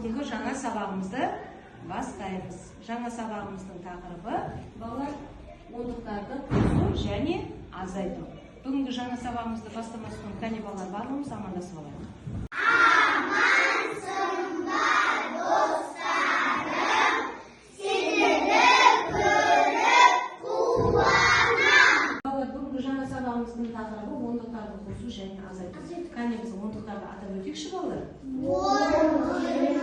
Бүгінгі жаңа сабағымызды бастаймыз. Жаңа сабағымыздың тақырыбы балалар ондықтарды қосу және азайту. Бүгінгі жаңа сабағымызды бастамас бұрын кәне балалар барлығымыз амандасып алайық. Амансыңдар, достарым, сендерді көріп қуанам. Балалар, бүгінгі жаңа сабағымыздың тақырыбы ондықтарды қосу және азайту. Кәне біз ондықтарды атап өтейікші балалар. 10, 20,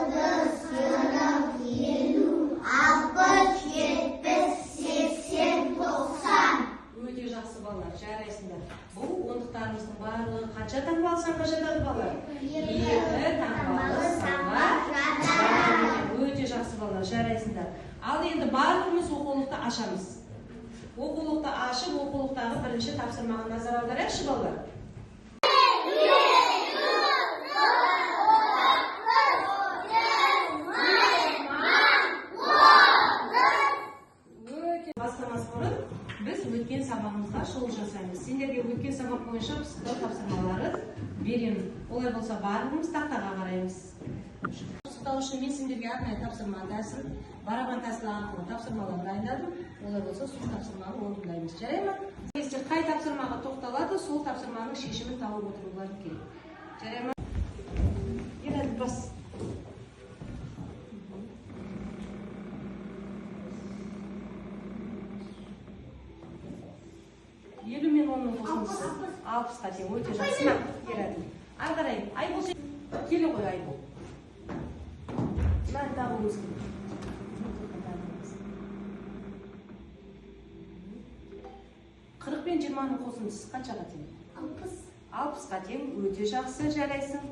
30, 40, 50, 60, 70, 80, 90. Өте жақсы балалар, жарайсыңдар. Бұл ондықтарымыздың барлығы қанша таңбалы санға жатады балалар? Екі таңбалы санға жатады. Өте жақсы балалар, жарайсыңдар. Ал енді барлығымыз оқулықты ашамыз. Оқулықты ашып, оқулықтағы бірінші тапсырмаға назар аударайықшы балалар. Өте бастамас бұрын біз өткен сабағымызға шолу жасаймыз. Сендерге өткен сабақ бойынша пысықтау тапсырмаларын беремін. Олай болса барлығымыз тақтаға қараймыз. Пысықтау үшін мен сендерге арнайы тапсырма тәсіл, барабан тәсілі арқылы тапсырмалар дайындадым. Олай болса сол тапсырманы орындаймыз. Жарай ма? Сендер қай тапсырмаға тоқталады, сол тапсырманың шешімін тауып отыруларың керек. Жарай ма? Ерәділ, бас. Елу мен онның қосындысы 60-қа тең. Өте жақсы. Мә, Ерәділ. Ары қарай, Айбол, сен келе ғой, Айбол. Мә, тағы өзің. 40 пен 20-ның қосындысы қаншаға тең? 60. 60-қа тең. Өте жақсы, жарайсың.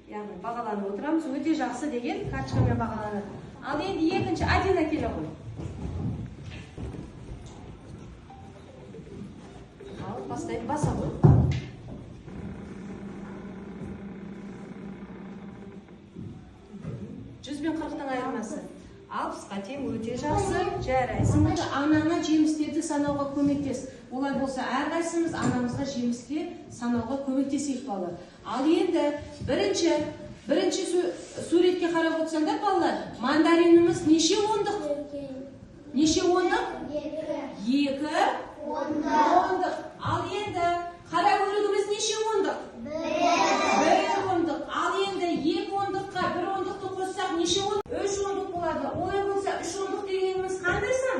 Яғни бағаланып отырамыз. Өте жақсы деген карточкамен бағаланады. Ал енді екінші Адина келе ғой. Ал бастайық, баса ғой. 100 бен 40-тың айырмасы 60-қа тең. Өте жақсы, жарайсың. Анаңа жемістерді санауға көмектес. Олай болса әрқайсымыз анамызға жеміске санауға көмектесейік балалар. Ал енді бірінші суретке қарап отырсаңдар балалар, мандариніміз неше ондық? Неше ондық? 2. 2 Ондық. ондық. Ал енді қара өрігіміз неше ондық? 1. 1 ондық. Ал енді 2 ондыққа 1 ондықты қоссақ неше ондық? 3 ондық болады. Олай болса 3 ондық дегеніміз қандай сан?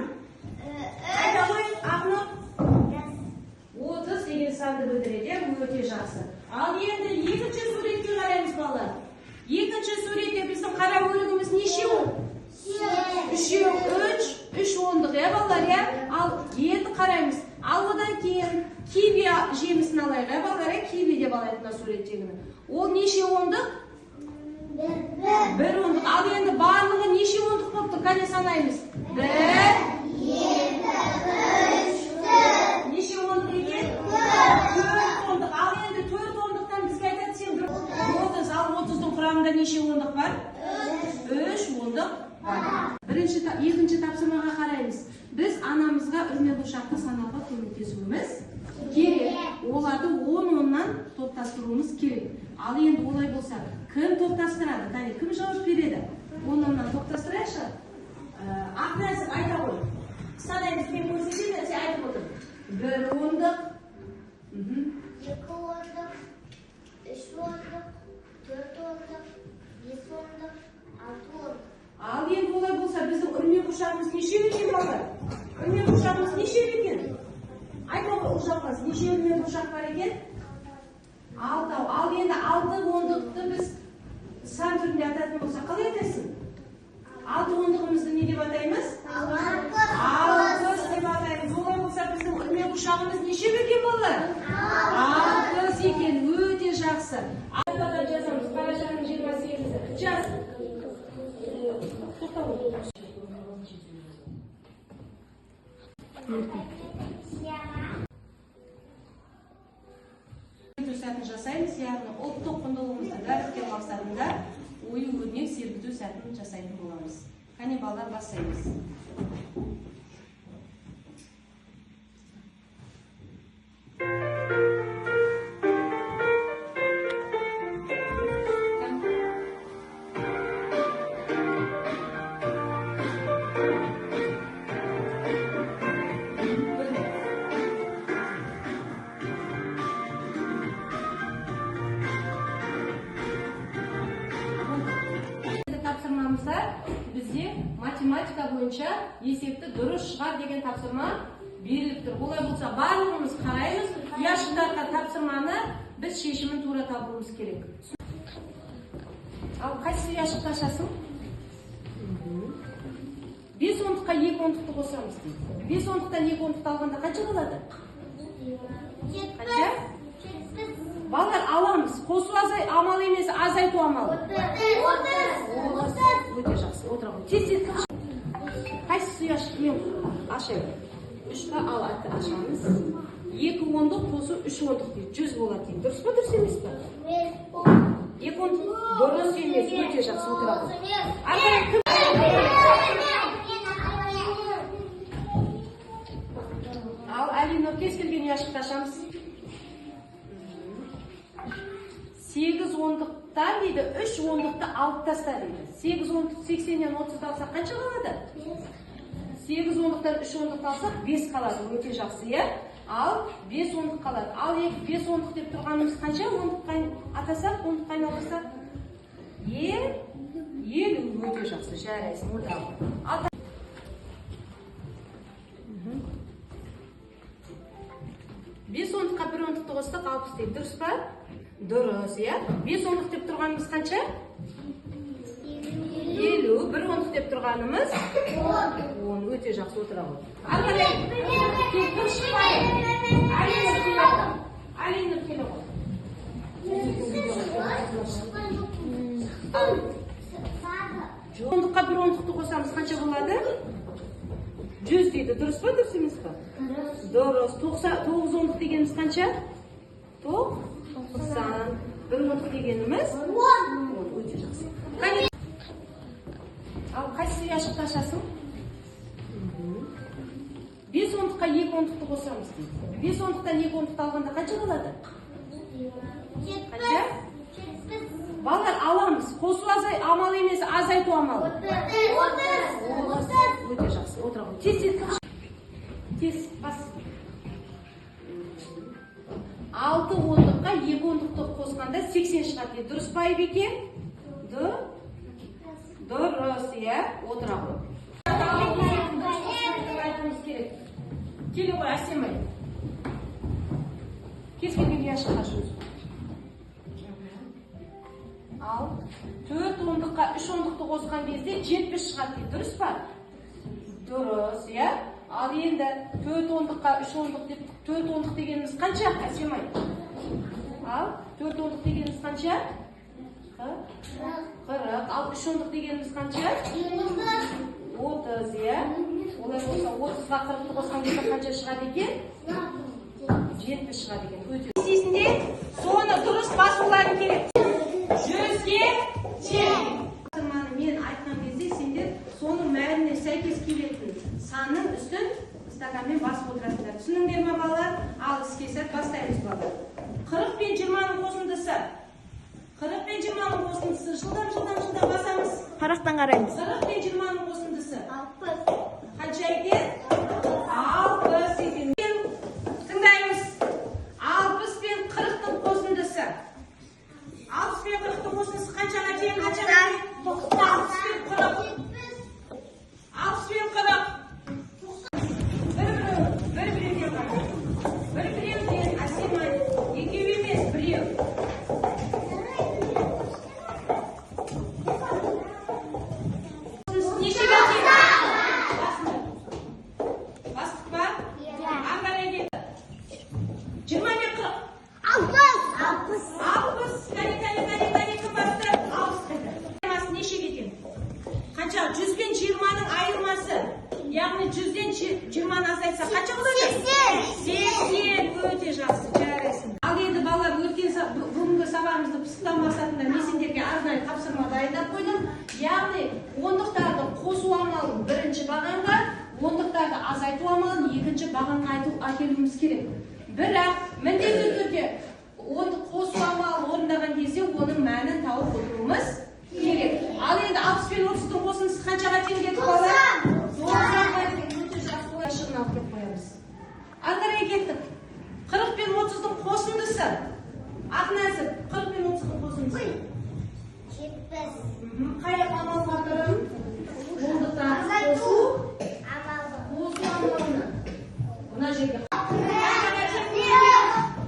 Айта ғой, Ақнұр. 30 деген санды білдіреді. Өте жақсы. Ал енді екінші суретке қараймыз балалар. Екінші суретте біздің қара өрігіміз нешеу? Үшеу, үш ондық, иә балалар, иә? Ал енді қараймыз. Ал одан кейін киви жемісін алайық, иә балалар, иә? Киви деп алайық мына суреттегіні. Ол неше ондық? 1 ондық. Ал енді барлығы неше ондық болып тұр? Кәне санаймыз. 1, 2, 3, 4. Неше ондық екен? 4 ондық. Ал енді 4 ондықтан бізге айтады сен бір 30. Ал 30-дың құрамында неше ондық бар? 3 ондық бар. Екінші тапсырмаға қараймыз. Біз анамызға үрме қуыршақты санауға көмектесуіміз керек. Оларды 10-оннан топтастыруымыз керек. Ал енді олай болса, кім топтастырады? Кәне, кім жауап береді? 10-оннан топтастырайықшы. Ақнәзік айта ғой. Санаймыз, мен көрсетемін, сен айтып отыр. 1 ондық. 2 ондық, 3 ондық, 4 ондық, 5 ондық, 6 ондық. Ал енді олай болса, біздің үрме қуыршағымыз нешеу екен балалар? Үрме қуыршағымыз нешеу екен? Айта ғой, Ұлжалғас, неше үрме қуыршақ бар екен? 6. Ал енді 6 ондықты біз сан түрінде атайтын болсақ, қалай атайсың? 6 ондығымызды не деп атаймыз? 60 деп атаймыз. Олай болса, біздің үрме қуыршағымыз нешеу екен балалар? 60 екен. Өте жақсы. Алтыға жазамыз. Қарашаның 28-і. Жаз. Тоқтау. Сәтін жасаймыз, яғни ұлттық құндылығымызды дәріптеу мақсатында ою өрнек сергіту сәтін жасайтын боламыз. Кәне балалар, бастаймыз. Бізде математика бойынша есепті дұрыс шығар деген тапсырма беріліп тұр. Олай болса, барлығымыз қараймыз. Ұяшықтарға тапсырманы біз шешімін тура табуымыз керек. Ал қайсы ұяшықты ашасың? 5 ондыққа 2 ондықты қосамыз дейді. 5 ондықтан 2 ондықты алғанда қанша қалады? Қанша? Балалар, аламыз. Қосу амал емес, азайту амалы. 30. Өте жақсы. Отыра ғой. Тез тез. Қайсысы ұяшық мен ашайын? 3 па? Ал, ашамыз. 2 ондық қосу 3 ондық дейді. 100 болады дейді. Дұрыс па, дұрыс емес па? 2 ондық дұрыс емес. Өте жақсы. Отыра ғой. Ары қарай кім? Ал, Әлинұр, кез келген ұяшықты ашамыз. 8 ондықтан дейді, 3 ондықты алып таста дейді. 8 ондық 80-нен 30-ды алсақ қанша қалады? 8 ондықтан 3 ондықты алсақ 5 қалады. Өте жақсы, иә? Ал 5 ондық қалады. Ал 5 ондық деп тұрғанымыз қанша? Ондыққа атасақ, ондыққа айналдырсақ? 50. Өте жақсы, жарайсың, отырамын. Ал 5 ондыққа 1 ондықты қоссақ 60 дейді. Дұрыс па? Дұрыс, иә? 5 ондық деп тұрғанымыз қанша? 50. 1 ондық деп тұрғанымыз 10. Өте жақсы, отыра ғой. Ары қарай кім шықпайды? Әлинұр келе ғой. Әлинұр келе ғой. Ондыққа 1 ондықты қосамыз, қанша болады? 100 дейді. Дұрыс па, дұрыс емес па? Дұрыс. 9 ондық дегеніміз қанша? 90. 1 ондық дегеніміз 10. Өте жақсы. Ал қайсы ұяшықты ашасың? 5 ондыққа 2 ондықты қосамыз дейді. 5 ондықтан 2 ондықты алғанда қанша қалады? Қанша? Балалар, аламыз. Қосу амал емес, азайту амалы. 30. Өте жақсы. Отыра ғой. Тез тез. Тез бас. 6 ондыққа 2 ондықты қосқанда 80 шығады дейді. Дұрыс па, Айбеке? Дұрыс, иә? Отыра ғой. Айтуымыз керек. Келе ғой, Әсемай. Кез келген ұяшыққа ашыңыз. Ал 4 ондыққа 3 ондықты қосқан кезде 70 шығады дейді. Дұрыс па? Дұрыс, иә? Ал енді 4 ондыққа 3 ондық деп 4 ондық дегеніміз қанша, Әсемай? Ал 4 ондық дегеніміз қанша? 40. Ал 3 ондық дегеніміз қанша? 30, иә? Олай болса 30-ға 40-ты қосқан кезде қанша шығады екен? 70 шығады екен. Өте. Істейсіңдер, соны дұрыс басуларың керек. 100-ге тең. Тапсырманы мен айтқан кезде сендер соның мәніне сәйкес келетін санның үстін стаканмен басып отырасыңдар. Түсіндіңдер ме, балалар? Ал іске сәт бастаймыз, балалар. 40 пен 20-ның қосындысы. 40 пен 20-ның қосындысы. Жылдам, жылдам, жылдам басамыз. Парақтан қараймыз. 40 пен 20-ның қосындысы. 60. Қанша екен? 60 екен. Тыңдаймыз. 60 пен 40-тың қосындысы. 60 пен 40-тың қосындысы қаншаға тең? Қаншаға тең? 60 пен 40. 60 пен 40. Бір біреуден ғана. Бір біреуден, Әсемай. Екеу емес, біреу. Нешеге тең? Бастық па? Ары қарай кетті. 20 мен 40. 60. Кәне, кәне, кәне, кәне, кім басты? 60 қайда? Айырмасы нешеге тең? Қанша? 100 бен 20-ның айырмасы. Яғни 100-ден 20-ны азайтсақ қанша болады? 80. Өте жақсы, жарайсың. Ал енді балалар, өткен бүгінгі сабағымызды пысықтау мақсатында мен сендерге арнайы тапсырма дайындап қойдым. Яғни ондықтарды қосу амалын бірінші бағанға, ондықтарды азайту амалын екінші бағанға әкелуіміз керек. Бірақ міндетті түрде ондық қосу амалын орындаған кезде оның мәнін тауып отыруымыз керек. Ал енді 60 пен 30-тың қосындысы қаншаға тең дедік, балалар? 90-ға тең. Өте жақсы. Ұяшығын алып келіп қоямыз. Ары қарай кеттік. 40 пен 30-дың қосындысы. Ақнәзік, 40 пен 30-дың қосындысы. 70. Қай амал тағдырын? жерге.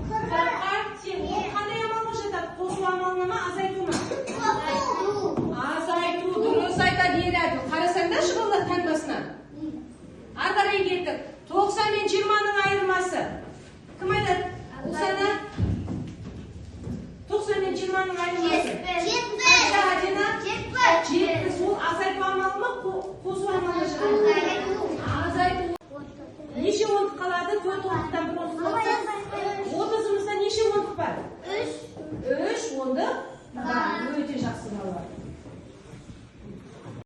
40-қа тең. Ол қандай амалға жатады? Қосу амалына ма, азайту ма? Азайту. Дұрыс айтады Ерәділ. Қарасаңдаршы, балалар, таңбасына.